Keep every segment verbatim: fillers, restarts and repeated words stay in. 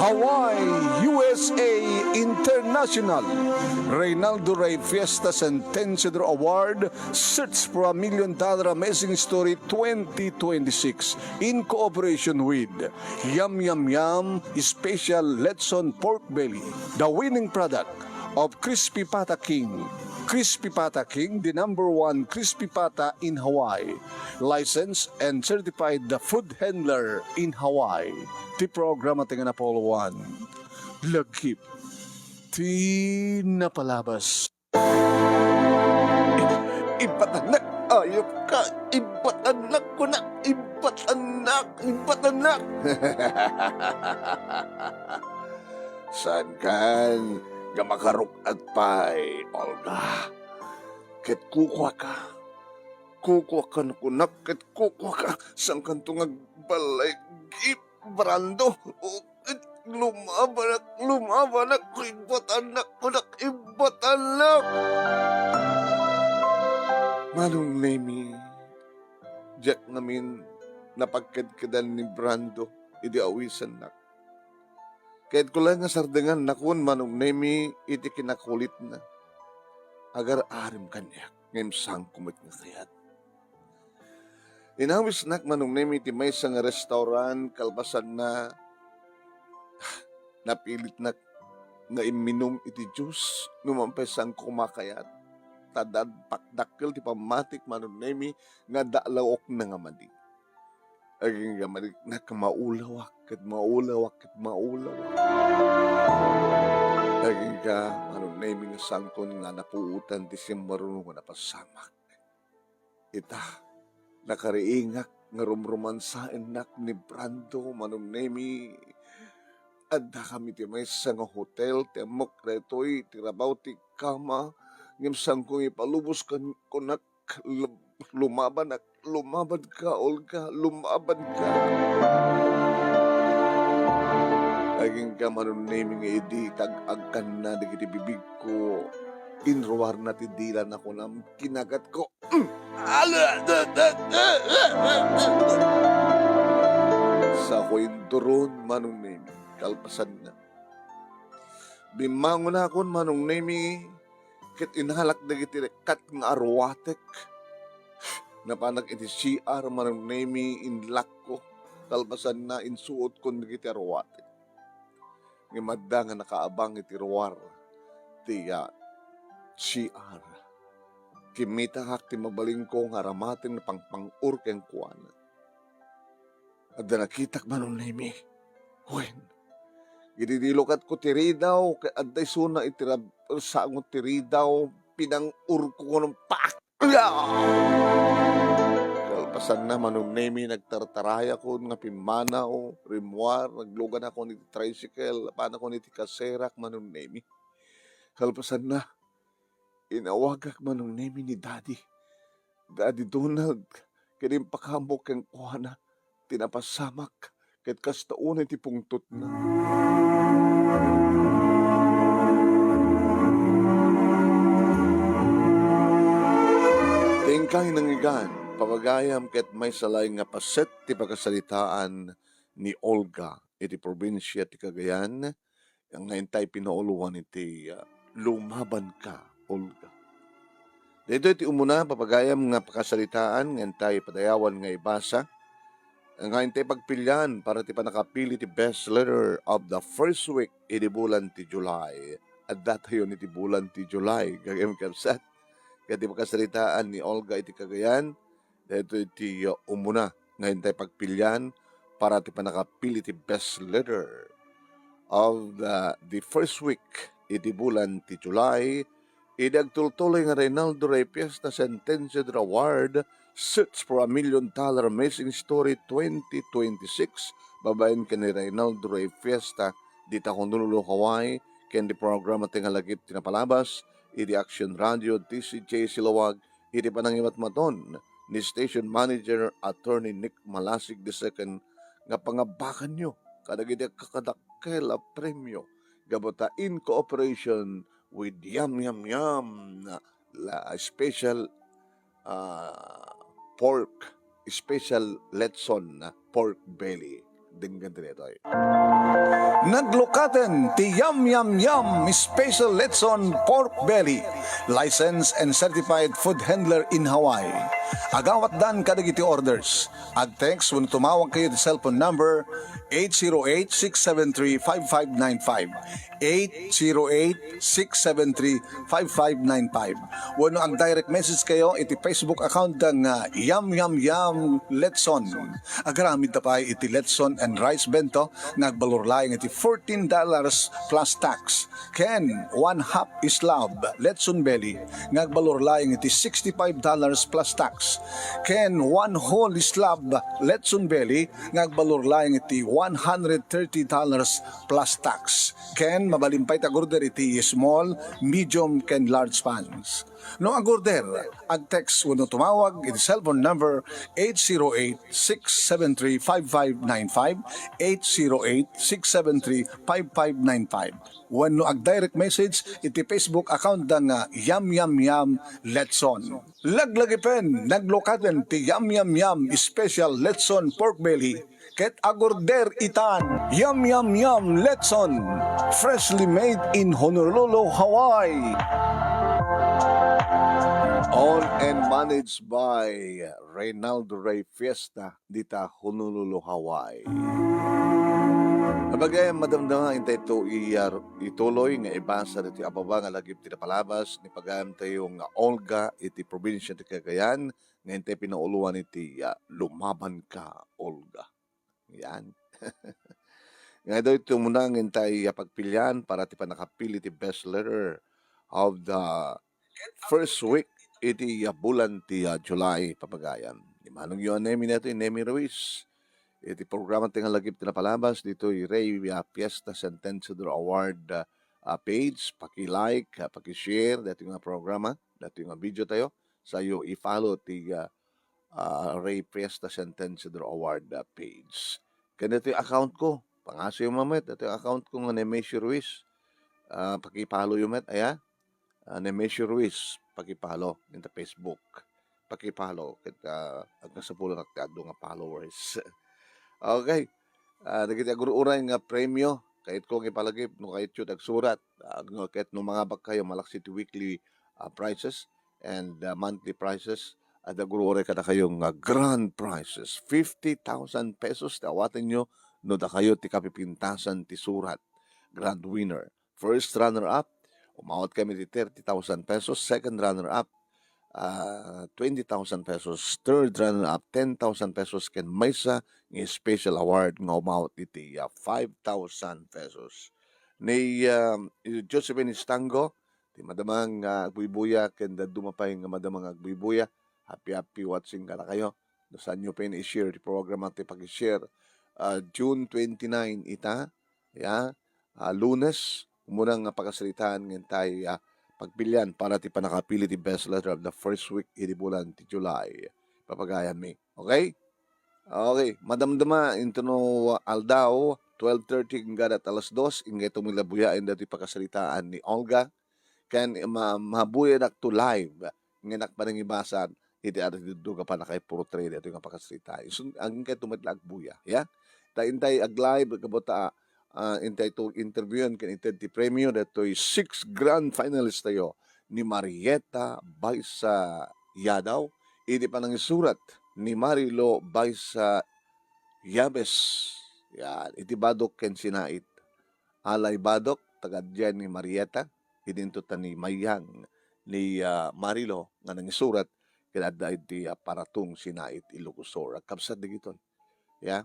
Hawaii, U S A International, Reynaldo Rey Fiesta Sentenciador Award, Search for a Million Dollar Amazing Story twenty twenty-six, in cooperation with Yum Yum Yum Special Lechon Pork Belly, the winning product of Crispy Pata King. Crispy Pata King, the number one crispy pata in Hawaii. Licensed and certified the food handler in Hawaii. Ti programa ti nga napauloan. Lagip ti napalabas. Ibatanak, ayop ka! Ibatanak, kunak! Ibatanak! Ibatanak! Saan kan nga makaruk-at pay, Olga? Ket kukua ka. Kukua ka, nakunak, ket kukua ka. Saan kanto nga agbalay, Gip, Brando? O, ket lumabanak, lumabanak, ibatanak, kunak, ibatanak! Manong Nemi, diak ngamin napagkedkedan ni Brando idi awisannak. Kayatko laeng nga sardengannakon, Manong Nemi, iti kinakulitna. Agar-arim kaniak, ngem saanko met nga kayat. Inawisnak, Manong Nemi, iti maysa nga restaurant, kalpasanna, napilitnak nga imminum iti juice, no man pay saanko makayat. Ta dakkel ti pammatik, Manong Nemi, nga adda laokna nga madi. Agingga, maliknak, maulawak, ket maulawak, ket maulawak. Agingga, Manong Nemi, nga saankon nga napuotan ti simmaruno nga napasamak. Ita, nakariingak nga rumrumansaennak ni Brando, Manong Nemi. Addakami ti maysa nga hotel, ti ammok daytoy, ti rabaw ti kama, ngem saanko nga ipalubos kan-, kunak, lum-, lumabanak, lumabanka, Olga, lumabanka. Agingga, Manong Nemi, nga idi tag-agkanna dagiti bibigko, inruarna ti dilana, kunam, kinagatko. Sa ko induron, Manong Nemi, kalpasanna. Bimmangonakon, Manong Nemi, ket inalak dagiti lekkat nga arwatek. Napanak iti C R, Manong Nemi, inlakko. Kalpasanna, insuotkon dagiti arwatek. Ngem adda nga nakaabang iti ruar ti, ah, C R. Kimmitahak ti mabalinko nga aramaten nga pangpang-or kenkuana. Adda nakitak, Manong Nemi. Wen, idi dilukatko ti ridaw, ket adda isuna iti rab-, sango ti ridaw, pinang-orko kuno, pak! Kalpasanna, Manong Nemi, nagtartarayakon nga pimmanaw, rimmuar, nagluganakon iti tricycle, apanakon iti kaserak, Manong Nemi. Kalpasanna, inawagak, Manong Nemi, ni Daddy. Daddy Donald, ket impakamok kenkuana ti napasamak, ket kasta unay ti pungtotna. Ti inkay nangngegan, papagayam, ket maysa laeng nga paset ti pakasaritaan ni Olga iti probinsia ti Cagayan, nga intay pinauloan iti, ah, Lumaban Ka, Olga. Daytoy ti umuna, papagayam, nga pakasaritaan nga intay padayawan nga ibasa, nga intay pagpilian para ti pannakapili ti best letter of the first week idi bulan ti July. Addatayon iti bulan ti July, gagayyem, kabsat. Ket ti pakasaritaan ni Olga iti Cagayan, daytoy ti, uh, umuna nga intay pagpilian para ti pannakapili ti best letter of the, the first week iti bulan ti July, idi agtultuloy nga Reynaldo Rey Fiesta Sentenciador Award, Search for a Million Dollar Amazing Story twenty twenty-six, babaen ken ni Reynaldo Rey Fiesta, dita Honolulu, Hawaii, ken ti programa ti nga Lagip ti Napalabas, idi Action Radio, D C J Silawag, iti panangimatmaton ni Station Manager Attorney Nick Malasig the second nga pangabakanyo kadagiti agkakadakkel a premio gapu ta in cooperation with Yum Yum Yum, la special, ah, pork, special lechon pork belly. Denggen daytoy. Naglukaten ti Yum Yum Yum Special Lechon Pork Belly, licensed and certified food handler in Hawaii. Agawatdan kadagiti orders. Ag-text wenno tumawag kayo ti cellphone number eight zero eight, six seven three, five five nine five, eight zero eight, six seven three, five five nine five. Wenno ag-direct message kayo iti Facebook account da nga Yum Yum Yum Lechon. Agaramid ta pay iti lechon and rice bento nga agbalor laeng iti fourteen dollars plus tax, ken one half slab lechon belly nga agbalor laeng iti sixty-five dollars plus tax, ken one whole slab lechon belly nga agbalor laeng iti one hundred thirty dollars plus tax, ken mabalin pay ti ag-order iti small, medium, ken large pans. No ag-order, ag-text wenno tumawag iti cellphone number eight zero eight, six seven three, five five nine five, eight zero eight, six seven three, five five nine five. Wenno ag-direct message iti Facebook account da nga Yum Yum Yum Lechon. Laglagipen, naglukaten ti Yum Yum Yum Special Lechon Pork Belly ket ag-order itan. Yum Yum Yum Lechon, freshly made in Honolulu, Hawaii. Owned and managed by Reynaldo Rey Fiesta dita Honolulu, Hawaii. Pagayam, madamdama intay to iyar-, ituloy nga ibasa ditoy ababa nga lagip ti napalabas ni pagayam tayo nga Olga iti probinsya ti Cagayan, nga intay pinauloan iti, ah, Lumaban Ka, Olga. Yan. Nga daytoy umuna nga intay, ah, pagpilian para ti pannakapili ti best letter of the first week iti, ah, bulan ti, ah, July, papagayam. Ni manongyo a Nemi daytoy, Nemi Ruiz. Iti programa ti nga lagip ti napalabas ditoy Rey, ah, Fiesta Sentenciador Award, ah, ah, page. Paki-like, ah, paki-share daytoy nga programa, daytoy nga video tayo. Sayo i-follow ti, ah, ah, Rey Fiesta Sentenciador Award, ah, page. Ken daytoy account ko, pangasuyo met, daytoy account ko nga Nemesio Ruiz. Ah, paki-follow yo met, aya. Ah, Nemesio Ruiz, paki-follow inta Facebook. Paki-follow ket, ah, agkasapulannak ti adu nga followers. Okay. Ah, dagiti agur-uray nga premio, kayatko nga ipalagip no kayatyo ti agsurat. Ah, no, ket no mangabak kayo, malaksid ti weekly, ah, prizes and, ah, monthly prizes, adda agur-uray kadakayo nga grand prizes. Fifty thousand pesos ti awatenyo no dakayo ti kapipintasan ti surat. Grand winner. First runner-up, umawat kami ti thirty thousand pesos. Second runner-up, ah, twenty thousand pesos. Third runner-up, ten thousand pesos. Ken maysa nga special award nga umawat iti, ah, five thousand pesos. Ni, ah, Josephine Estango, ti madama nga agbuybuya, ken dadduma pay nga madama nga agbuybuya. Happy, happy watching kadakayo. No saanyo pay nga i-share ti programa, ti pag-share. Ah, June twenty-nine ita, ya, ah, Lunes, umuna nga pakasaritaan nga intay, ah, pagpilian para ti pannakapili ti best letter of the first week iti bulan ti July. Papagayammi. Okay? Okay, madamdama intono aldaw, twelve thirty hanggang alas dos, ingay tumila buyaen dati pakasaritaan ni Olga. Ken ma-, mabuyanak to live, nga nak panangibasar iti adu ti duga pannakaiportray daytoy nga pakasarita. Isun, agingkay to met la agbuya, ya? Ta intay ag-live, kabota, ah, intay to interviewen ken ited ti premio daytoy six grand finalist tayo ni Marieta Baisa Yadaw, iti panangisurat ni Marilo Baisa Yabes. Yan, iti Badok ken Sinait. Alay Badok, taga diay ni Marieta, idinto ta ni Mayang, ni, ah, Marilo nga nangisurat, ken adda iti, ah, Paratong Sinait, Ilocos Sur. Agkabsat dagitoy. Ya.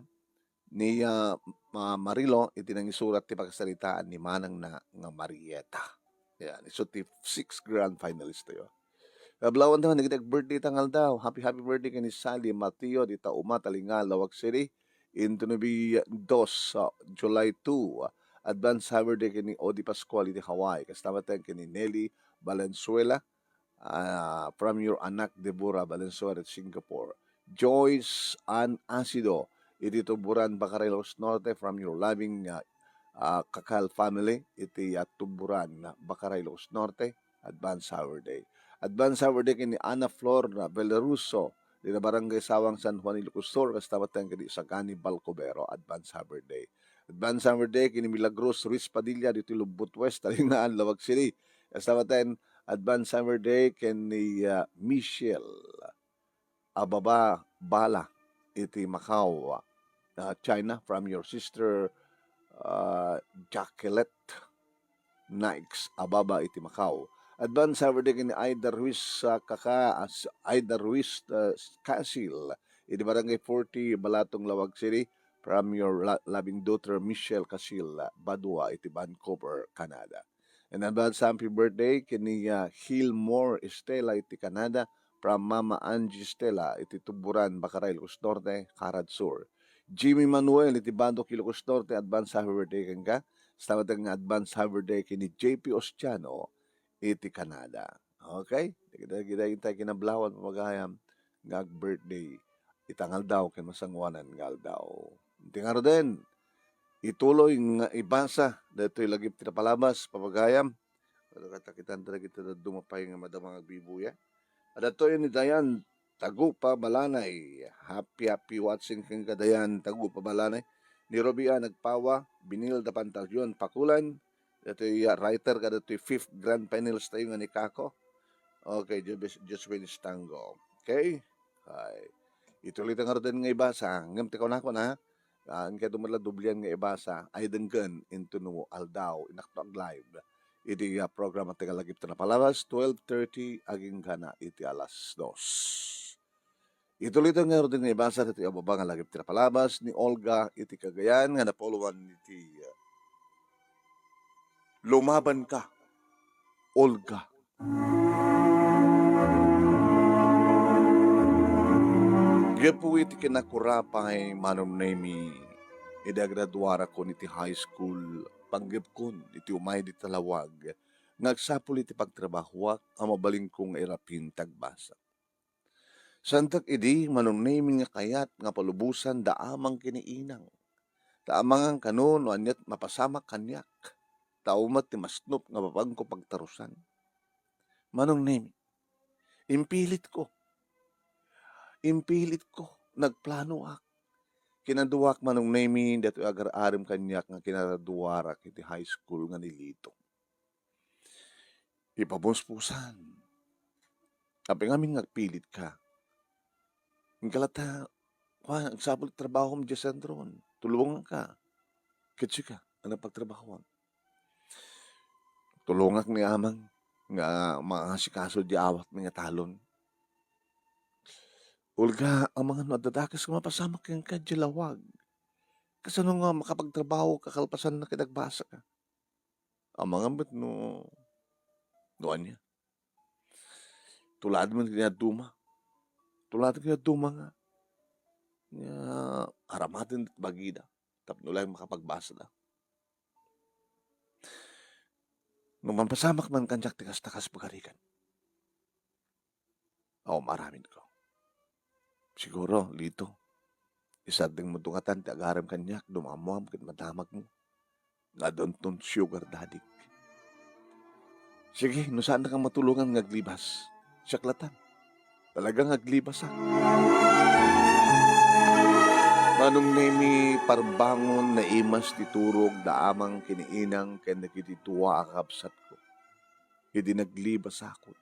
Ni, ah, Ma-, Marilo, iti nangisurat ti pakasaritaan ni manangna nga Marieta. Yan. Isu ti six grand finalist tayo. Ablawan tayo, nagitag birthday tang aldaw. Happy, happy birthday kay ni Sally Mateo, dita Uma, Talinga, Laoag City. Into no bi dos, ah, July two, ah, advance happy birthday kay ni Odi Pascual iti Hawaii. Kasta met ken ni Nelly Valenzuela, ah, from your anak Deborah Valenzuela at Singapore. Joyce Ann Asido, iti Tuburan, Bacaray, Ilocos Norte, from your loving, ah, ah, Kakal family, iti, ah, Tuburan, Bacaray, Ilocos Norte. Advance happy birthday. Advance happy birthday ken ni Ana Flor Valeruso, dita Barangay Sawang, San Juan, Ilocos Sur, kasta met ken ni Sagani Balcobero. Advance happy birthday. Advance happy birthday ken ni Milagros Ruiz Padilla ditoy Lobbot West, Talingaan, Laoag City. Kasta met, advance happy birthday ken ni, ah, Michelle Ababa Bala iti Macau, ah, China, from your sister, ah, Jacqueline Nikes Ababa iti Macau. Advance happy birthday ken ni Aida Ruiz, ah, Kaka, as Aida Ruiz, ah, Casil, iti Barangay forty, Balatong, Laoag City, from your lo-, loving daughter, Michelle Casil, ah, Badua, iti Vancouver, Canada. And advance happy birthday ken ni, ah, Hilmore Estela iti Canada, from Mama Angie Estela iti Tuburan, Bakaray, Ilocos Norte, Carad Sur. Jimmy Manuel iti Badoc, Ilocos Norte, advance happy birthday kenka. Kasta met nga advance happy birthday ken ni J P Ostiano iti Canada. Okay? Dagita, dagita, dagita kinablawan, pamagayam, nga ag-birthday ita nga aldaw ken masangoanan nga aldaw. Iti ngaruden, ituloy nga ibasa daytoy lagip ti napalabas, pamagayam. Pero katakitan dagiti dadduma pay nga madama nga agbibuya. Adda daytoy ni Dayan Tagupa Balanay. Happy, happy watching kenka, Dayan Tagupa Balanay. Ni Robia Nagpawa, Binilda Pantalion Pakulan. Daytoy, ah, writer kadagitoy fifth grand finals tayo nga ni Kako. Okay, Jobes-, Jocelyn Stango. Okay? Ay. Ituloy ta ngaruden nga ibasa. Ngem ti kunakon, ha? Ah, inka dumadla dublian nga ibasa. Ay denggen into no aldaw, inakto ag-live. Iti, ah, programa ti Kalagip ti Napalabas, twelve thirty, aginggana iti alas dos. Ituloy ta ngaruden nga ibasa ditoy a baba nga lagip ti napalabas ni Olga iti Cagayan nga napulowan iti, ah, Lumaban Ka, Olga. Gapu iti kinakurapay, Manong Nemi, idi agraduarakon iti high school, panggepkon iti umay dita lawag nga agsapul iti pagtrabahoak a mabalinkon nga irapin ti agbasa. Saandak idi, Manong Nemi, nga kayat nga palubosan da amang ken ni Inang. Ta amangan kano no ania ti mapasamak kaniak. Ta awan met ti masnop nga mapanko pagtarusan. Manong Nemi, impilitko. Impilitko. Nagplanoak. Kinaduak, Manong Nemi, daytoy agar-arem kaniak nga kinagraduarak iti high school nga ni Lito. Ipamuspusan. Apay ngamin nga agpilitka? Inka latta, kuan, agsapul ti trabahom idiay sentron. Tulonganka. Ket sika, ania pagtrabahoam? Tulongak ni amang nga maasikaso di awatmi nga talon. Olga, amangan no adda dakes nga mapasamak kenka idiay lawag. Kasano nga makapagtrabahoka kalpasan na ket agbasaka? Amangan met no, no ania. Tulad man kaniaduma. Tulad kaniaduma nga, nga aramaten ti bagida tapno laeng makapagbasada. No mapasamak man kaniak ti kasta, kas pagarigan. Awan aramidko. Siguro, Lito, isardengmo dungatan ti agarem kaniak, dumammuam ket madamagmo. Nga adunton sugar daddy. Sige, no saannak a matulongan nga aglibas, siak latan. Talaga nga aglibasak. Manong Nemi, parbangon naimas ti turog da amang ken ni Inang ken dagiti dua a kabsatko. Idi naglibasakon.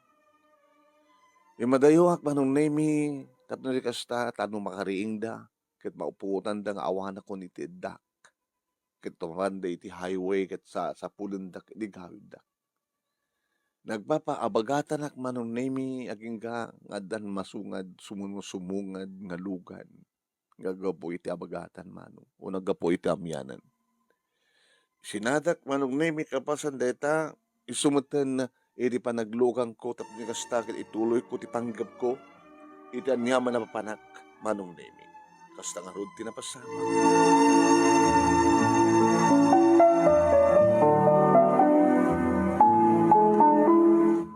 Immadayoak, Manong Nemi, tapno di kasta, ta no makariingda, ket maupotanda nga awanakon iti eddak, ket tumawanda iti highway ket sa-, sapulenda ket igawidda. Nagpapaabagatanak, Manong Nemi, agingga nga addan masungad, sumuno-sumungad nga lugan nga aggapu iti abagatan, Manong, o naggapu iti amianan. Sinadak, Manong Nemi, kapasan dayta, isu metten idi panaglukangko tapno kasta ket ituloyko ti panggepko iti aniaman a papanak, Manong Nemi. Kasta ngarud ti napasamak.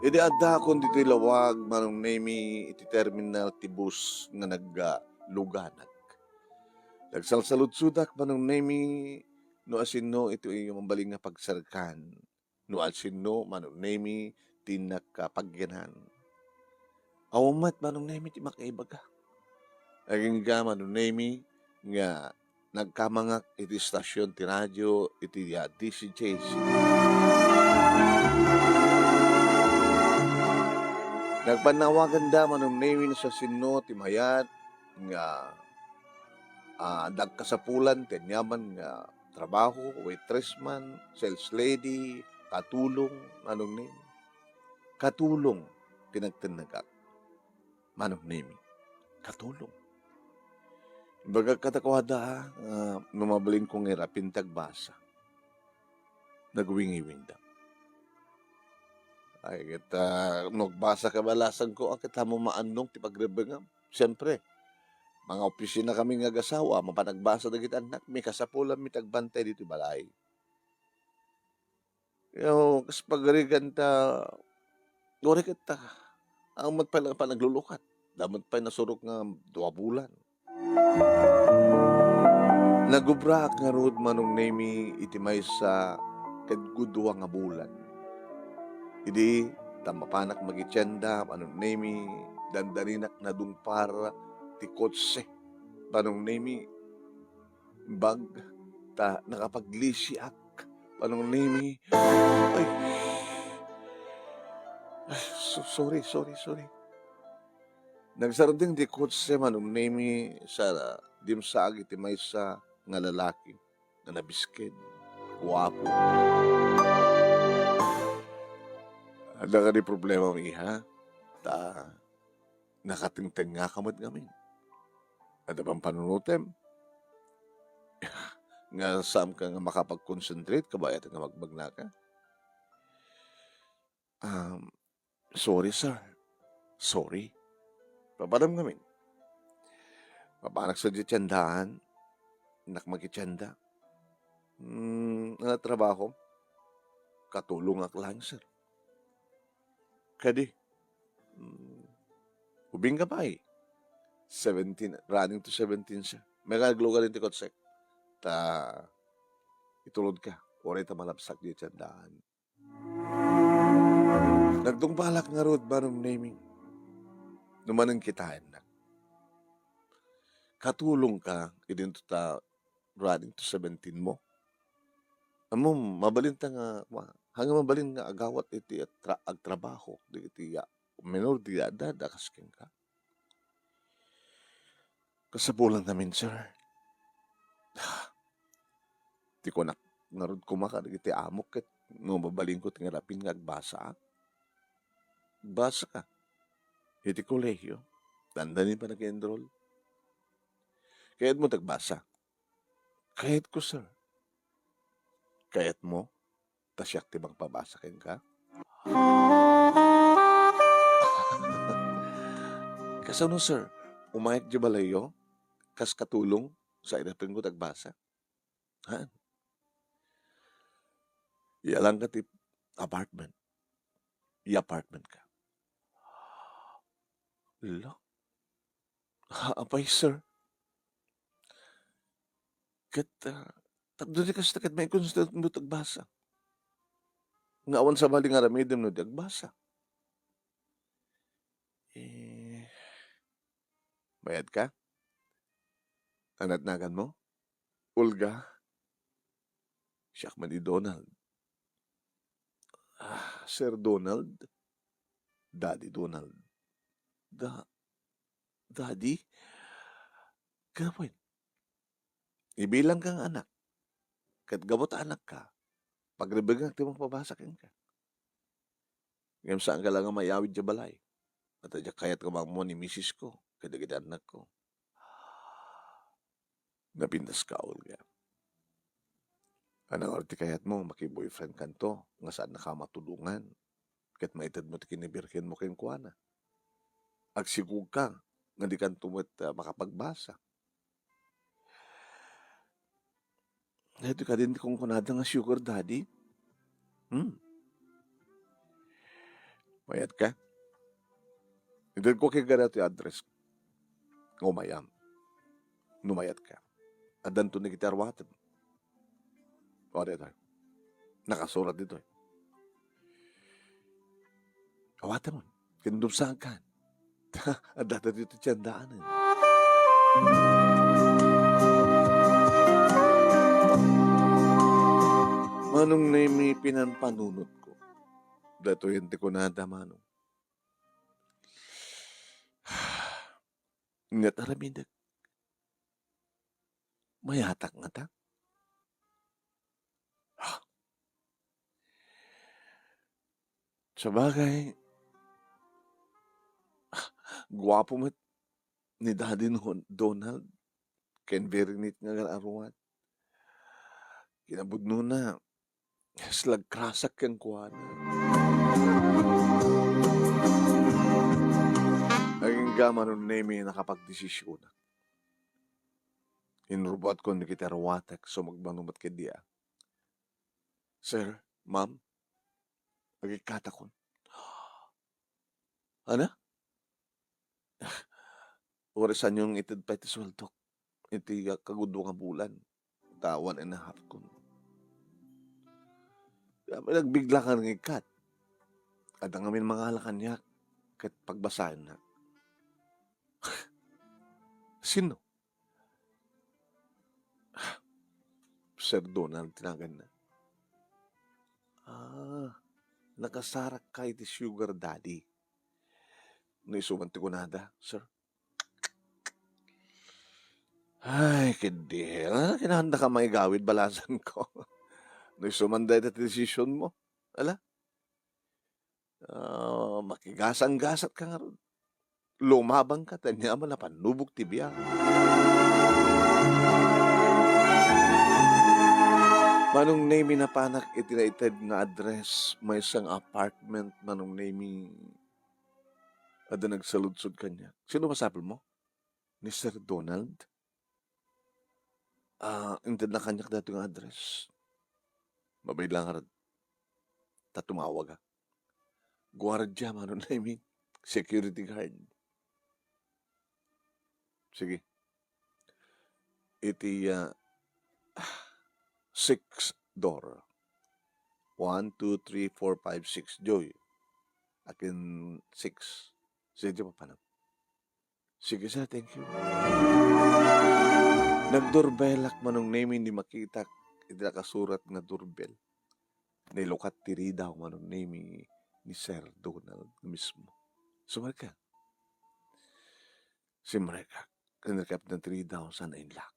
Idi addakon ditoy lawag, Manong Nemi, iti terminal ti bus nga nagluganak. Nagsalsaludsodak, Manong Nemi, no asinno iti mabalin nga pagserkan. No asinno, Manong Nemi, ti nakapagyanan. Awan met, Manong Nemi, ti makaibaga. Agingga, Manong Nemi, nga nagkamangak iti estasion ti radio iti, ah, D C J C. Nagpannawaganda, Manong Nemi, no sa sinno ti mayat nga, ah, nagkasapulan ti aniaman nga trabaho, waitress man, sales lady, katulong, Manong Nemi. Katulong ti nagtennegak, Manong Nemi. Katulong. Imbagak kadakuada nga no mabalinko nga irapin ti agbasa. Nagwingiwingda. Ay, ket, ah, no agbasa ka, balasangko, a, ket ammom maannong ti pagrebengam. Siempre, mga opisina kami nga agasawa, mapan agbasa dagiti annakmi, kasapulanmi ti agbantay ditoy balay. Yo, kas pagarigan ta, uray ket ta, awan met pay la panaglulukat. Damo met pay nasurok nga dua bulan. Nagubraak ngarud, Manong Nemi, iti maysa ket gudua nga bulan. Idi ta mapanak magitienda, Manong Nemi, dandaninak nadungpar ti kotse, Manong Nemi. Bag ta nakapaglisiak, Manong Nemi. Ay. Ay, so-, sorry, sorry, sorry. Nagsardeng ti kotse, Manong Nemi, sa dimsaag iti maysa nga lalaki nga nabisked, guapo. Adda kadi problema, iha? Ta nakatengtengngaka met ngamin. Adda pampanunotem nga saanka nga makapag-concentrate kabayat nga magbagnaka? Um, sorry, sir. Sorry. Papadam ngamin. Mapanak sa di tiendaan, nak magitienda. Hmm, ano trabaho? Katulongak lang, sir. Kadi, mm, ubing ka pay. Seventeen, running to seventeen, sir. May naglugar iti kotsek. Ta, itulod ka. Uray ta malabsak di tiendaan. Nagdungbalak ngarud, Manong Nemi. Numanen kitaennak. Katulong ka, idinto ta running to seventeen mo. Ammom, mabalin ta nga, ma-, haan nga mabalin nga agawat iti tra-, agtrabaho, dagiti, ah, menor de edad a kas kenka. Kasapulan ngamin, sir. Ti kunak ngarud koma kadagiti amok ket no mabalinko ti ngarapin nga agbasa. Agbasa ka. Iti kolehio. Dandani pa nag-enroll. Kayatmo ti agbasa. Kayatko, sir. Kayatmo? Ta siak ti mangpabasa kenka? Kasano, sir? Umayek di balayyo? Kas katulong sa irapenko ti agbasa? Haan. Iyalanka ti apartment. I-apartment ka. Lo? Ha, apay, sir? Ket, ah, tapno di kasta ket maikonsentramo ti agbasa. Nga awan sabali nga aramidem no di agbasa. Eh, mayat ka? Ano ti naganmo? Olga? Siak man ni Donald. Ah, Sir Donald? Daddy Donald. Da-, Daddy? Gawin. Ibilang kang anak. Ket gapu ta anak ka, pagrebengak ti mangpabasa kenka. Ngem saan ka la nga mayawid idiay balay. Ket adda kayat nga maammo ni misis ko, ket dagiti annak ko. Napintas ka, Olga. Ania ngarud ti kayatmo, maki-boyfriend kanto, nga saannaka a matulongan, ket maitedmo ti kinabirhenmo kenkuana? Agsigugka nga di kanto met, ah, makapagbasa. Daytoy kadin ti kunkunada nga sugar daddy? Hmm. Mayat ka? Itedko kenka daytoy address. Umayam. No mayat ka. Addanto dagiti aruatem. O, daytoy. Nakasurat ditoy. Awatem. Ken dumsangkan. Adda ditoy ti tiendaan. Manong Nemi, pinampanunotko. Datoyen ti kunada, Manong. Ket aramidek. Mayatak ngata? Sabagay, guapo met ni Daddy no-, Donald ken very neat nga agar-aruat. Kinapudnona, slag krasak kenkuana. Agingga, Manong Nemi, nakapagdesisionak. Inrubuatkon dagiti aruatek, sumagmamano met ket dia. Sir, ma'am, agikkatakon. Ana? Uray saanyo nga ited pay ti sueldok iti kagudua nga bulan. Ta one and a half kun. Kaya may nagbigla ka nga ikkat. Adda ngamin mangala kaniak ket pagbasaennak. Sino? Sir Donald ti naganna. Ah, nakasarakka iti sugar daddy. No isu man ti kunada, sir. Ay, ket di, ah, kinahangandaka maigawid balasanko. No isu man dayta ti desisionmo. Ala? Ah, makigasanggasatka ngarud. Lumabanka, ta ania man a pannubok ti biag. Manong Nemi, napanak iti naited nga address, maysa nga apartment, Manong Nemi, adda nagsaludsod kaniak. Sino masapulmo? Ni Sir Donald? Ah, intedna kaniak daytoy nga address. Mabain la ngarud. Ta tumawagak. Guardia, Manong Nemi. Security guard. Sige. Iti, ah, six door. One, two, three, four, five, six. Joy. Akin six. Sige, papanam. Sige, sir. Thank you. Nagdurbelak, Manong Nemi, ni makitak iti nakasurat nga doorbell. Nailukat ti ridaw, Manong Nemi, ni Sir Donald mismo. Sumrekka. Simrekak. Ken rikapna ti ridaw, saan a inlak.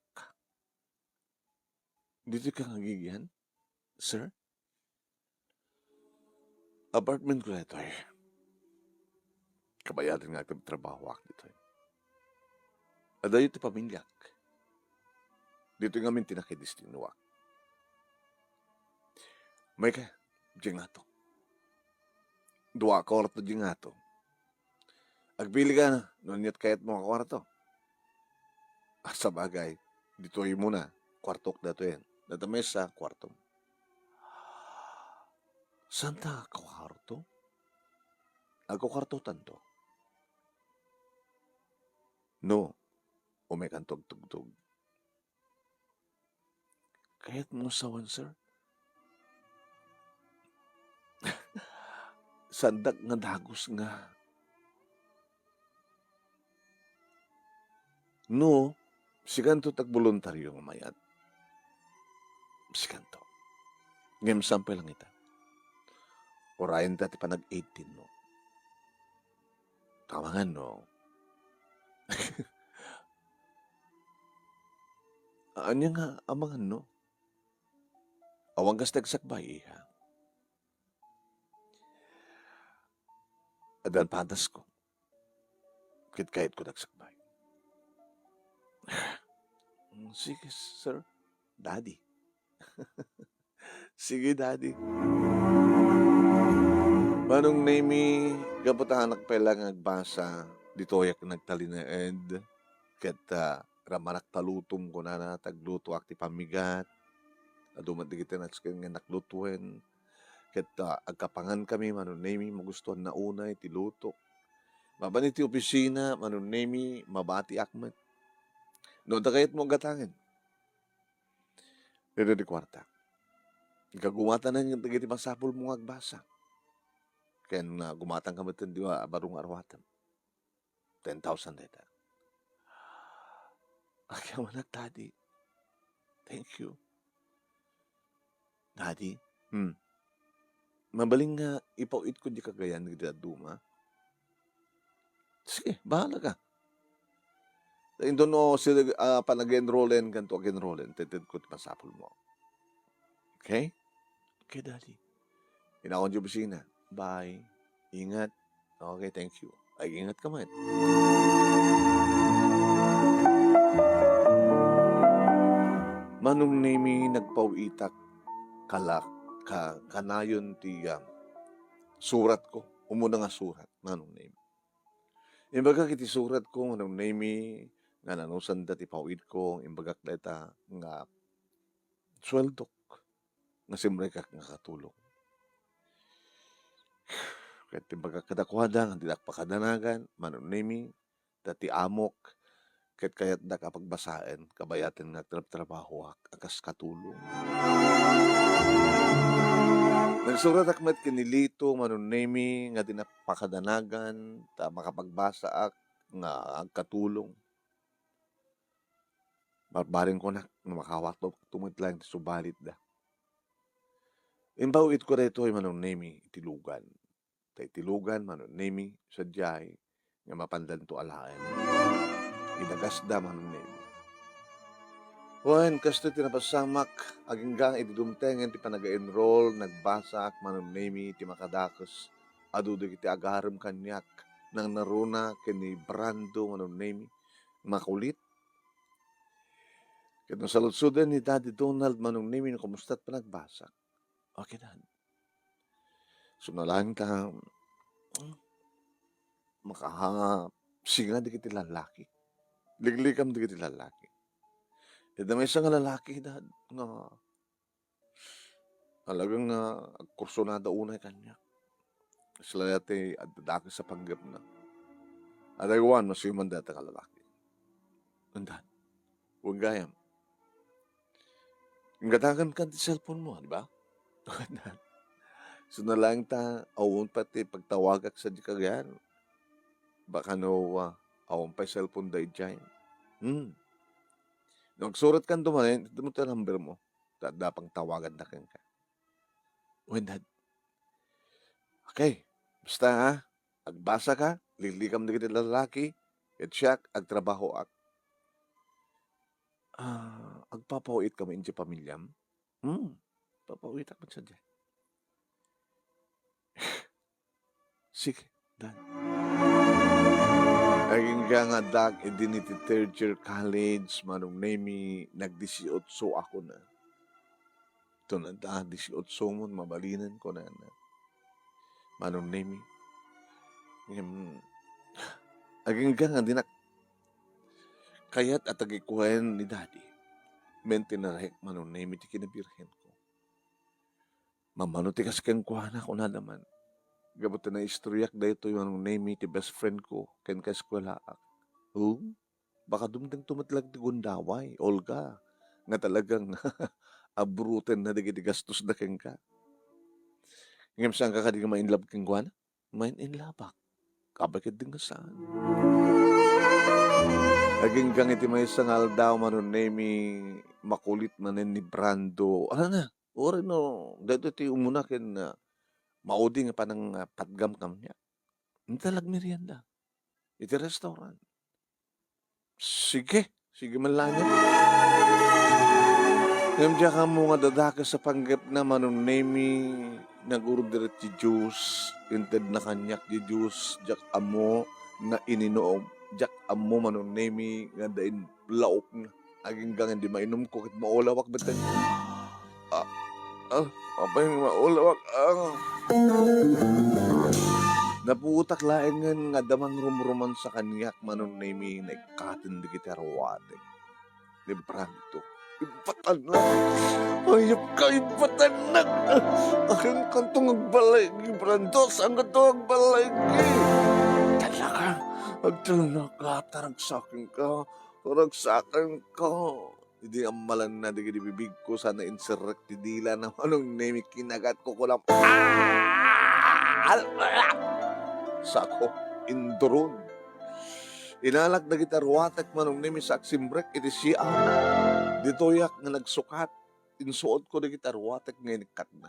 Ditoy ka nga agigian, sir? Apartment ko daytoy. Kabayadan nga agtrabahoak ditoy. Adayo ti pamiliak. Ditoy ngamin ti nakidestinoak. Mayka, diay ngato. Dua a kuarto diay ngato. Agpili ka no aniat kayatmo a kuarto. Ah, sabagay, ditoy muna, kuartok datoyen. Data maysa, kuartom. Santa kuarto? Agkukuartotanto. No, umaykanto agtugtog. Kayatmo a sawen, sir? Saandak nga dagus nga. No, sikanto ti agboluntario nga mayat. Sikanto. Ngem saan pay langita. Urayenta ti panag-eighteen mo. Amangan no. Ania nga amangan no? Awan kas ti agsakbay, iha. Addan padasko. Ket kayatko ti agsakbay. Sige, sir. Daddy. Sige, Daddy. Manong Nemi, gapu ta anak pay la nga agbasa, ditoyak nagtalinaed, ket, ah, ramanak ta lutom, kunana, ta aglutoak ti pammigat. Adu met dagiti nasken nga innak lutoen. Ket, ah, agkapangankami, Manong Nemi, magustuanna unay ti lutok. Mapan iti opisina, Manong Nemi, mabatiak met. No adda kayatmo a gatangen, ditoy ti kuarta. Ika gumatanen dagiti masapulmo nga agbasa. Ken, ah, gumatangka met ken di a baro nga aruatem. Ten thousand dayta. Agyamanak, Daddy. Thank you. Daddy, Hmm. Mabalin nga ipaw-itko diay kagayan dagiti dadduma? Sige, bahala ka. Inton no, sige, ah, panag-enrollen kanto, ag-enrollen, tedtedko ti masapulmo. Okay? Okay, Daddy. Inawon ti opisina. Bye. Ingat. Okay, thank you. Ay, ingat ka man. Manong Nemi, nagpaw-itak kala-, ka-, kanayon ti, ah, suratko. Umuna nga surat, Manong Nemi. Imbagak iti suratko, Manong Nemi, nga nanusanda ti paw-itko, imbagak dayta nga sueldok nga simrekak nga katulong. Ket imbagak kadakuada nga dinak pakadanagan, Manong Nemi, ta ti amok ket kayatdak a pagbasaen, kabayaten nga agtrabtrabahoak a kas katulong. Nagsuratak met ken ni Lito, Manong Nemi, nga dinak pakadanagan ta makapagbasaak nga agkatulong. Barbarenko nak no makaawatokto met laeng ti subalitda. Impaw-itko daytoy, Manong Nemi, iti lugan. Ta iti lugan, Manong Nemi, sadiay nga mapandanto alaen. Idagasda, Manong Nemi. Wen, kastoy ti napasamak, agingga iti dumtengen ti panaga-enroll, nagbasaak, Manong Nemi, ti makadakes. Adu dagiti agarem kaniak, nangnaruna ken ni Brando, Manong Nemi. Makulit. Ket nasaludsoden ni Daddy Donald, Manong Nemi, no kumusta ti panagbasa. Okay, Dad. So, nalaing ta, makasinga dagiti lalaki. Liglikam dagiti lalaki. Iti maysa nga lalaki, Dad, nga talaga nga agkursunada unay kaniak. Sila ti addadakes a panggepna. Adaywan, masiman dayta nga lalaki. Wen, Dad, wen gayam. Ingadagan kan ti cellphone mo, di ba? Wen, Dad. So, nalaing ta, awan pay ti pagtawagak sadiay kagayan. Baka no, ah, awan pay cellphone da idiay. Hmm. No agsurat kan dumanen, iti mo ti number mo. Ta adda pagtawaganda kenka. Wen, Dad. Okay. Basta, ha? Agbasa ka, liglikam dagiti lalaki, ket siak, agtrabahoak. Ah, agpapaw-it ka met idiay pamiliam? Hmm. Papaw-itak met sadiay. Sige, Dad. Agingga nga addaak idi iti third year college, Manong Nemi, nagdisiotso ako na. Ito na da, disiotso mon, mabalinen ko na, na. Manong Nemi. Ngem, agingga nga dinak kayat a tagikuen ni Daddy. Wen, tinarek, Manong Nemi, ti kinabirhen ko. Mamano ti kas kenkuana, kunada man. Gapu ta naistoryak daytoy, Manong Nemi, ti best friend ko, ken kaeskuelaak. Oh? Baka dumtengto met laeng ti gundaway, Olga, nga talagang abrutenna dagiti gastosda kenka. Ngem saanka kadi nga ma-in love kenkuana? Ma-in love-ak. Apay ketdi nga saan? Agingga iti maysa nga aldaw, Manong Nemi, makulit manen ni Brando. Ano na? Uray no, daytoy ti umuna ken, ah, maudi nga panang, ah, patgam kaniak. Inta la agmerienda iti restaurant. Sige, sige man laeng. Ngem diak ammo nga addadakes a panggepna, Manong Nemi, nag-order ti juice, intedna kaniak ti juice, diak ammo nga ininum, diak ammo, Manong Nemi, nga adda in laokna. Agingga nga idi mainumko ket maulawak met. Ah, ah, apay nga maulawak, ah. Naputak laengen nga adda mangrumromansa kaniak, Manong Nemi, naikkaten dagiti aruatek. Ni Brando. Imbatanak! Ayup ka, imbatanak! Akin kanto nga agbalay, Brando, saan kanto agbalay? Talaga, agtalna ka, taragsaken ka. Ragsaken ka. Idi ammalanna dagiti bibigko, saan inserrek ti dilana, Manong Nemi, kinagatko kunam. Ah! Sako, induron. Inalak dagiti aruatek, Manong Nemi, sa agsimrek iti C R. Ditoyak nga nagsukat, insuotko dagiti aruatek nga inikkatna.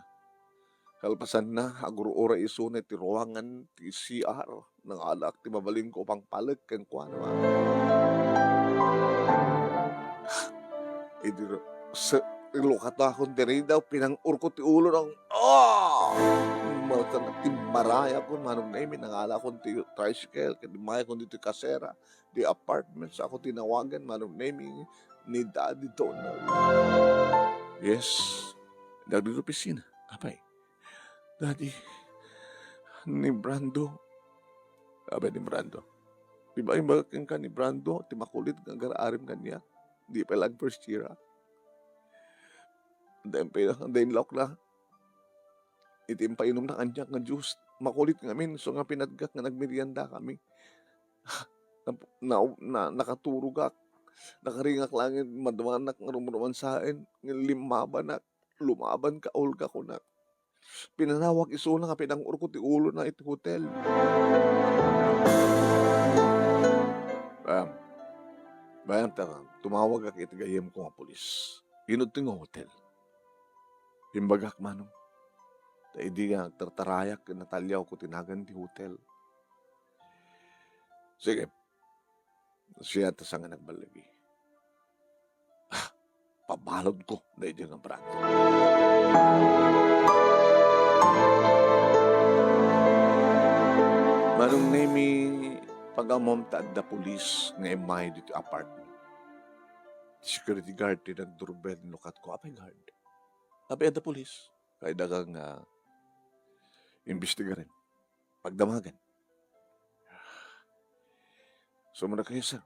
Kalpasanna, agur-uray isuna iti ruangan ti C R. Nangalaak ti mabalinko a pangpalek kenkuana. Idi ru-, se-, lukatakon ti ridaw, pinang-urko ti ulo ng, ah! Malatan ti marayakon, Manong Nemi, nangalakon ti tricycle, ket immayakon ditoy kasera, di apartment, sa ako tinawagan, Manong Nemi, ni Daddy Donald. Yes. Dagdi opisina. Apay? Daddy, ni Brando. Apay ni Brando? Di ba imbagak kenka ni Brando, ti makulit nga agar-arim kaniak? Di pa lang first year, ah. Dahil pa, dahil lock na. Iti impainumna kaniak nga juice. Makulit ngamin, so nga pinatgak nga nagmerienda kami. Na, na, na, nakaturogak. Nakaringak langit, maduanak nga rumrumansaen, nga limmabanak. Lumaban ka, Olga, kunak. Pinanawag isuna nga pinang-urko ti ulona iti hotel. Bayam. Bayam, ta tumawagak iti gayyemko nga pulis. Inudto nga hotel. Imbagak, Manong. Ta idi nga agtartarayak ket nataliawko ti nagan ti hotel. Sige. Siya ta saan nga nagballigi. Ah, pabaludko daydi nga Brando. Manong Nemi, pag-ammom ta adda pulis nga immay ditoy apartment. Security guard ti nagdurbel, inlukatko. Apay guard? Apay adda pulis? Kayatko nga imbestigaren. Pagdamagen. Sumuna kayo, sir.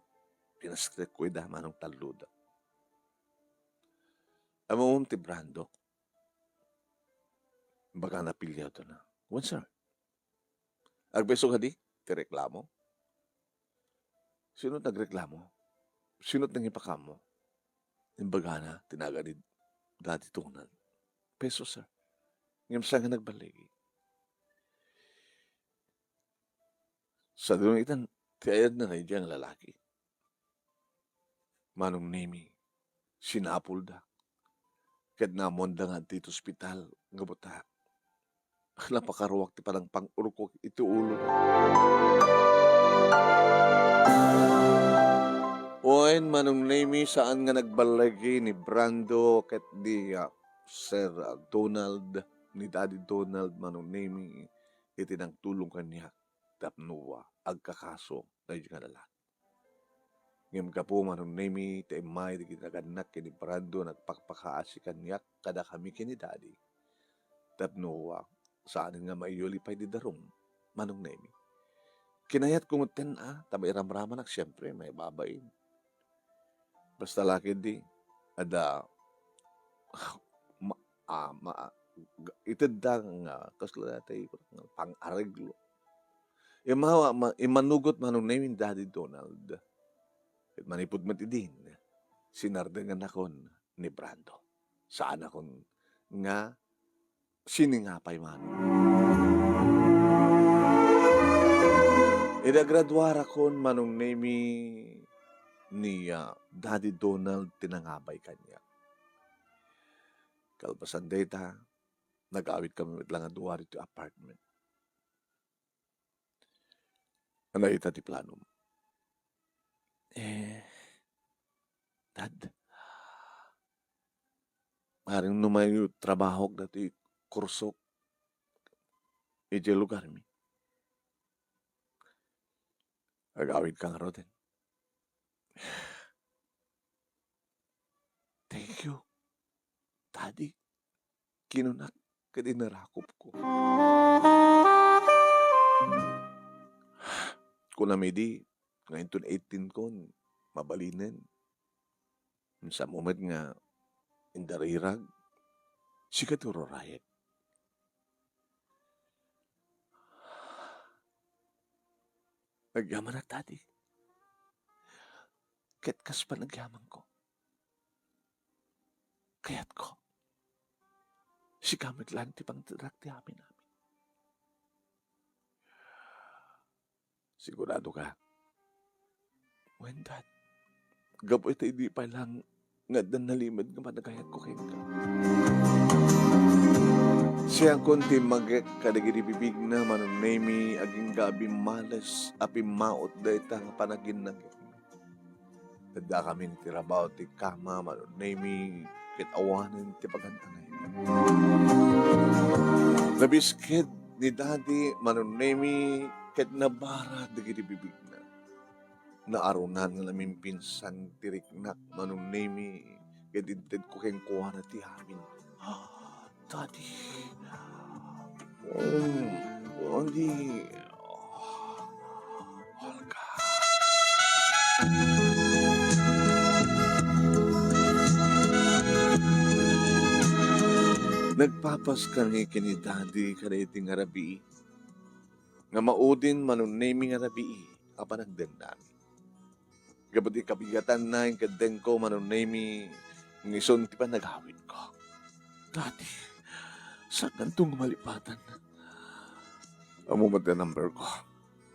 Pinastrekko ida, Manong, talluda. Ammom ti Brando? Imbagana piliawtona. Wen, sir. Agpayso kadi ti reklamo? Sino ti nagreklamo? Sino ti nangipakammo? Imbagana ti nagan ni Daddy Donald. Peso, sir. Ngem saan nga nagballigi? Sadino itan ti ayadna daydi nga lalaki? Manong Nemi, sinapulda. Ket naammoanda nga adda iti ospital nga butak. Napakaruak ti panangpang-urkok iti ulo. Wen, Manong Nemi, saan nga nagballigi ni Brando ket ni, ah, Sir, ah, Donald, ni Daddy Donald, Manong Nemi, iti nangtulong kaniak tapno, ah, agkakaso daydi nga lalaki. Ngem gapu, Manong Nemi, ta immay ti kinagannak ken ni Brando, nagpakpakaasi kaniak kadakami ken ni Daddy. Tapno, ah, saan nga maiyuli pay ti darum, Manong Nemi. Kinayatko metten, ah, ta mairamramanak, siempre, maibabain. Basta la ketdi, adda, ma-, ah, ma-, itedda nga kasla dayta nga pang-areglo. Immawa-, ma-, immanugot, Manong Nemi, ni Daddy Donald. Ket manipud met idin, sinardengannakon ni Brando. Saanakon nga sininga pay, Manong. Idi agraduarakon, Manong Nemi, ni, ah, Daddy Donald ti nangabay kaniak. Kalpasan dayta, nag-awidkami met la nga dua ditoy apartment. Ania ita ti planom? Eh, Dad, maring no matrabahoak datoy kursok idiay lugarmi. Agawidka ngaruden. Thank you, Daddy. Kinunak ket inarakupko. Kunam idi, nga inton eighteen kon, mabalinen. Sa moment nga indarirag, sika ti ururayek. Agyamanak, Daddy. Ket kas panagyamanko, kayatko, sika met laeng ti pangitedrak ti amin-amin. Sigurado ka? Wen, Dad. Gapu ita idi pay laeng nga adda nalimed nga panagayatko kenka. Siakon ti immagek kadagiti bibigna, Manong Nemy, agingga a bimmales a pimmaot dayta nga panaginnagek. Addakamin iti rabaw ti kama, Manong Nemy, ket awanen ti pagan-anay. Nabisked ni Daddy, Manong Nemy, ket nabara dagiti bibigna. Naarunan nga namimpinsan ti riknak, Manong Nemy, ket intedko kenkuana ti amin. Ah, Daddy. Mm, Daddy. Olga. Nagpapas kami ken ni Daddy kadaytoy nga rabii. Nga maudin, Manong Nemy, nga rabii a panagdennami. Gapu ti kabigatanna, inkeddengko, Manong Nemy, nga isun ti panagawidko. Daddy, saankanto nga malipatan? Ammom met ti number ko.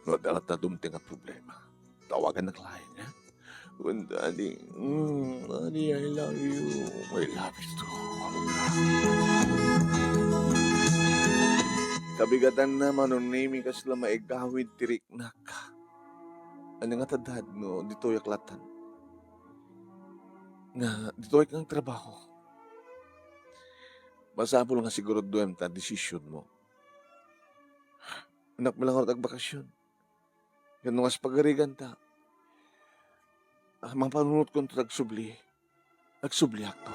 No adda latta dumteng a problema, tawagannak laeng, ha? Wen, Daddy. Mm, Daddy, I love you. I love you too. Kabigatanna, Manong Nemy, kasla maigawid ti riknak. Ania ngata, Dad, no ditoyak latta? Nga ditoyak nga agtrabaho. Masapul nga siguraduem ta desisionmo. Annak, mi la ngarud agbakasyon. Ken no kas pagariganta, ah, mapanunotkonto ti agsubli. Agsubliakto.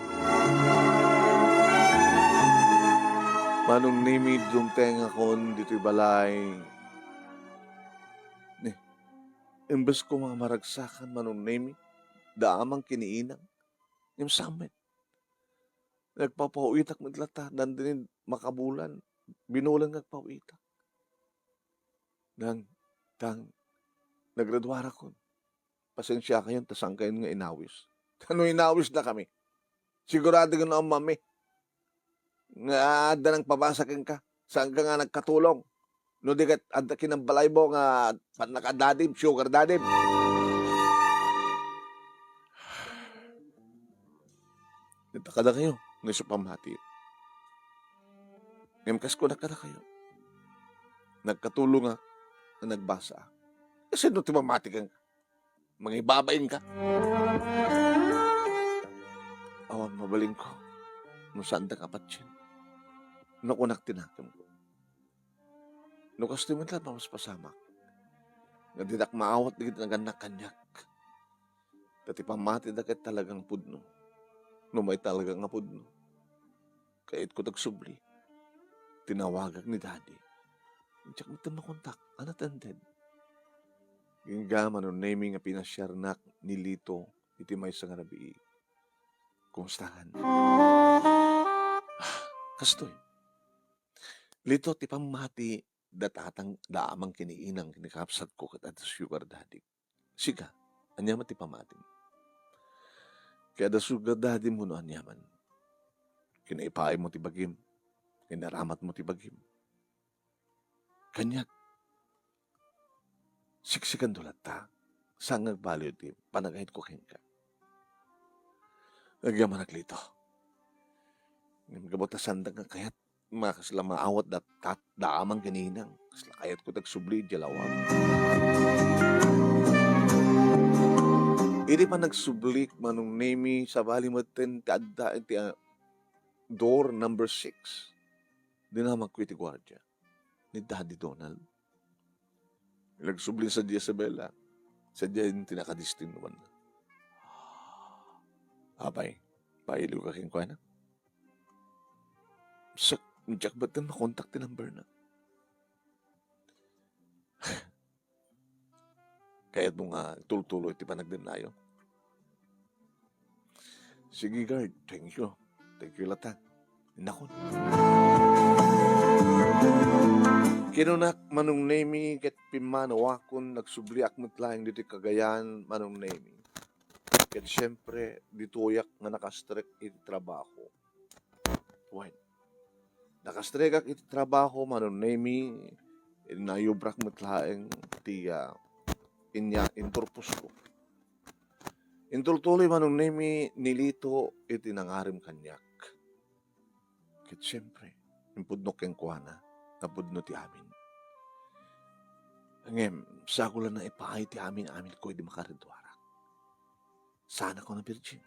Manong Nemy, dumtengakon ditoy balay. Ni, imbes koma nga maragsakan, Manong Nemy, daamang ken ni inang, ngem saan met. Nagpapawitak met latta, dandani makabulan, binulan nga agpawitak. Nang, tang, nagraduarakon. Pasensiakayon ta saankayon nga inawis. Ta no inawisdakami, sigurado nga no ammami nga adda nangpabasa kenka, saanka nga nagkatulong. No di ket adda kinambalaymo nga pannakadaddy, sugar daddy. Ita kadakayo, no isu pammati. Ngem kas kunak kadakayo, nagkatulongak nga nagbasaak. Kasino ti mamati kenka? Mangibabainka? Awan mabalinko no saandak a patien. No kunak ti nakemko. No kastoy met la, papaspasamak nga dinak maawat dagiti nagannak kaniak. Ta ti pammatida ket talagang pudno. No may talaga nga pudno, kayatko ti agsubli. Tinawagak ni Daddy. Diak met makontak, unattended. Agingga, Manong Nemy, nga pinasiarnak ni Lito iti maysa nga rabii. Kumustakan? Kastoy. Lito, ti pammati da tatang, da amang ken ni inang ken ni kabsatko ket adda sugar daddy. Sika, ania met ti pammatim? Ket adda sugar daddy mo no ania man. Kinaipaaymo ti bagim, kinaramatmo ti bagim. Kaniak, siksikando latta, saan nga agbaliw ti panagayatko kenka. Agyamanak, Lito. Ngem gapu ta saandak nga kayat, makasla maawat da tat-, da amang ken ni inang. Kasla kayatko ti agsubli idiay lawag. Idi panagsublik, Manong Nemy, sabali metten ti adda iti, ah, door number six. Dinamakko iti guardia ni Daddy Donald. Nagsubli sadiay, Isabela. Sadiay ti nakadistinnuan. Apay, pailiwka kenkuana? Sak, diak met makontak ti number na. Kayatmo nga tultuloy ti panagdennayo? Sige, guard. Thank you. Thank you latta. Nakon. Kinunak, Manong Nemy, ket pimmanawakon, nagsubliak met laeng ditoy Cagayan, Manong Nemy. Ket siempre, ditoyak nga nakastrek iti trabaho. Wen, nakastrek ak iti trabaho, Manong Nemy, nayubrak met laeng ti, ah, inya-, inturposko. Intultuloy, Manong Nemy, ni Lito iti nangarim kaniak. Ket siempre, Impudno kenkuana, napudno ti amin. Ngem, sagulanna ipaay ti amin-aminko idi makaridduarak. Saan a kuna virgin.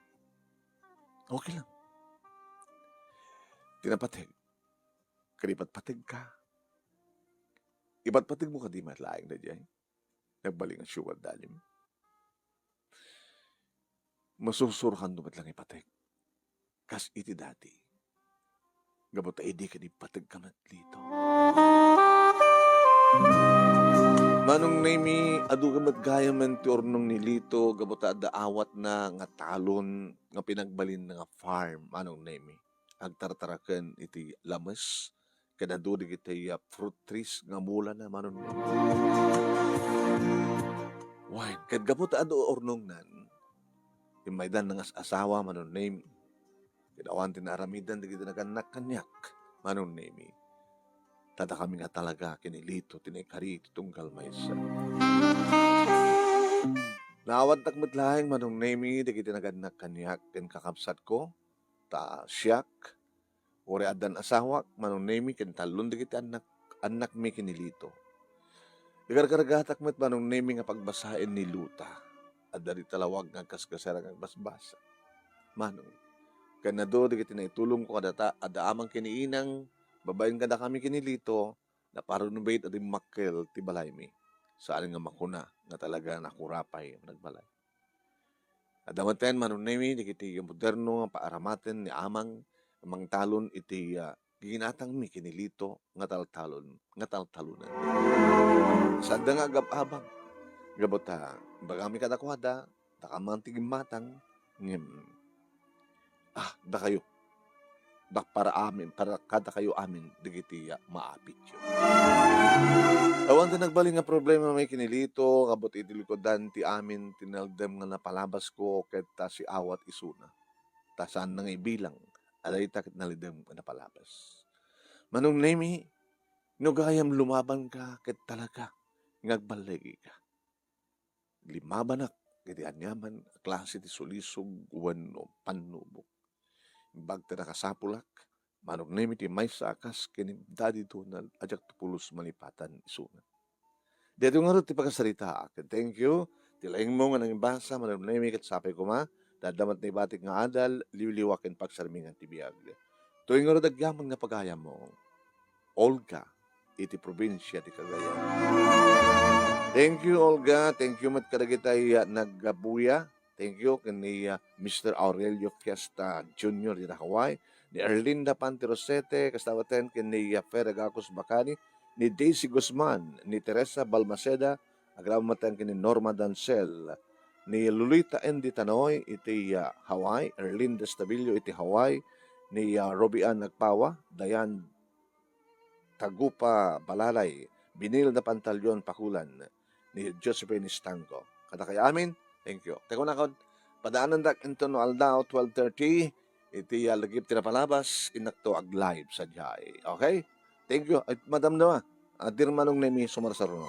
Okay lang. Ti napateg, ket ipatpategka. Ipatpategmo kadi met laeng daydiay? Nagbalin nga siudad dalim. Masursuro kano met lang ipateg. Kas iti dati. Gapu ta idi ket ipateg ka met, Lito. Manong Nemi, adu ka met gayamen ti urnong ni Lito, gapu ta adda awatna nga talon nga pinagbalinna nga farm, Manong Nemi. Agtartaraken iti lames, ken adu dagiti, ah, fruit trees nga mulana, Manong Nemi. Wen, ket gapu ta adu urnongnan, immaydan nangas-asawa, Manong Nemi. Ket awan ti naaramidan dagiti nagannak kaniak, Manong Nemi. Ta dakami nga talaga ken ni Lito ti naikari iti tunggal maysa. Naawatnak met laeng, Manong Nemi, dagiti nagannak kaniak ken kakabsatko, ta siak, uray addan asawak, Manong Nemi, ken tallon dagiti annak, annakmi ken ni Lito. Ikarkargatak met, Manong Nemi, nga pagbasaen ni Luta. Adda dita lawag nga agkasgaserang agbasbasa. Manong, ken adu dagiti naitulongko kadata, adda aman ken ni Inang, babaen kadakami ken ni Lito, naparenovate a dimmakkel ti balaymi. Saan nga makuna nga talaga nakurapay a nagbalay. Adda met ten, Manong Nemi, dagiti moderno nga paaramaten ni Amang, mangtalon iti, ah, ginatangmi ken ni Lito nga taltalon, nga taltalonen. Sanda nga agab-abang. Gapu ta, ibagami kadakuada, dakami ti gimmatang, ngem, ah, dakayo. Dak para amin, para kadakayo amin, dagiti, ah, maapityo. Awan ti nagbalin nga problema may ken ni Lito, gapu iti likudan ti amin, ti nalidem nga napalabasko, ket ta siawat isuna. Ta saanna nga ibilang, a dayta ket nalidem nga napalabas. Manong Nemi, no gayam lumabanka, ket talaga nga agballigika. Limabanak iti aniaman a klase ti sulisog wenno pannubok. Imbag ti nakasapulak, Manong Nemi, ti maysa a kas ken ni Daddy Donald a diak ti pulos malipatan isuna. Daytoy ngarud ti pakasaritaak. Thank you. Ti laingmo nga nangibasa, Manong Nemi, ket sapay koma, ta adda met naibatik nga adal, liwliwa ken pagsarmingan ti biag. Daytoy ngarud agyaman nga pagayammo. Olga, iti probinsia ti Cagayan. Thank you, Olga. Thank you met kadagitay, ah, naggabuya. Thank you ken ni, ah, Mister Aurelio Fiesta Junior dita Hawaii, ni Erlinda Panti Rosete, kasta met ten ken ni, ah, Ferre Gacos Bacani, ni Daisy Guzman, ni Teresa Balmaceda, agraman met ten ken ni Norma Dancel, ni Lolita Andy Tanoy iti, ah, Hawaii, Erlinda Estabillo iti Hawaii, ni, ah, Robian Agpawa, Dayan Tagupa Balalay, Binilda Pantaleon Pakulan, ni Josephine Estanco. Kadakayo amin, thank you. Ti kunakon, padaanandak inton no aldaw, twelve thirty, iti, ah, lagip ti napalabas, innakto ag-live sadiay. Okay? Thank you. Ay, Madam Noah, ah, Dirmanong Nemi, sumarsaruno.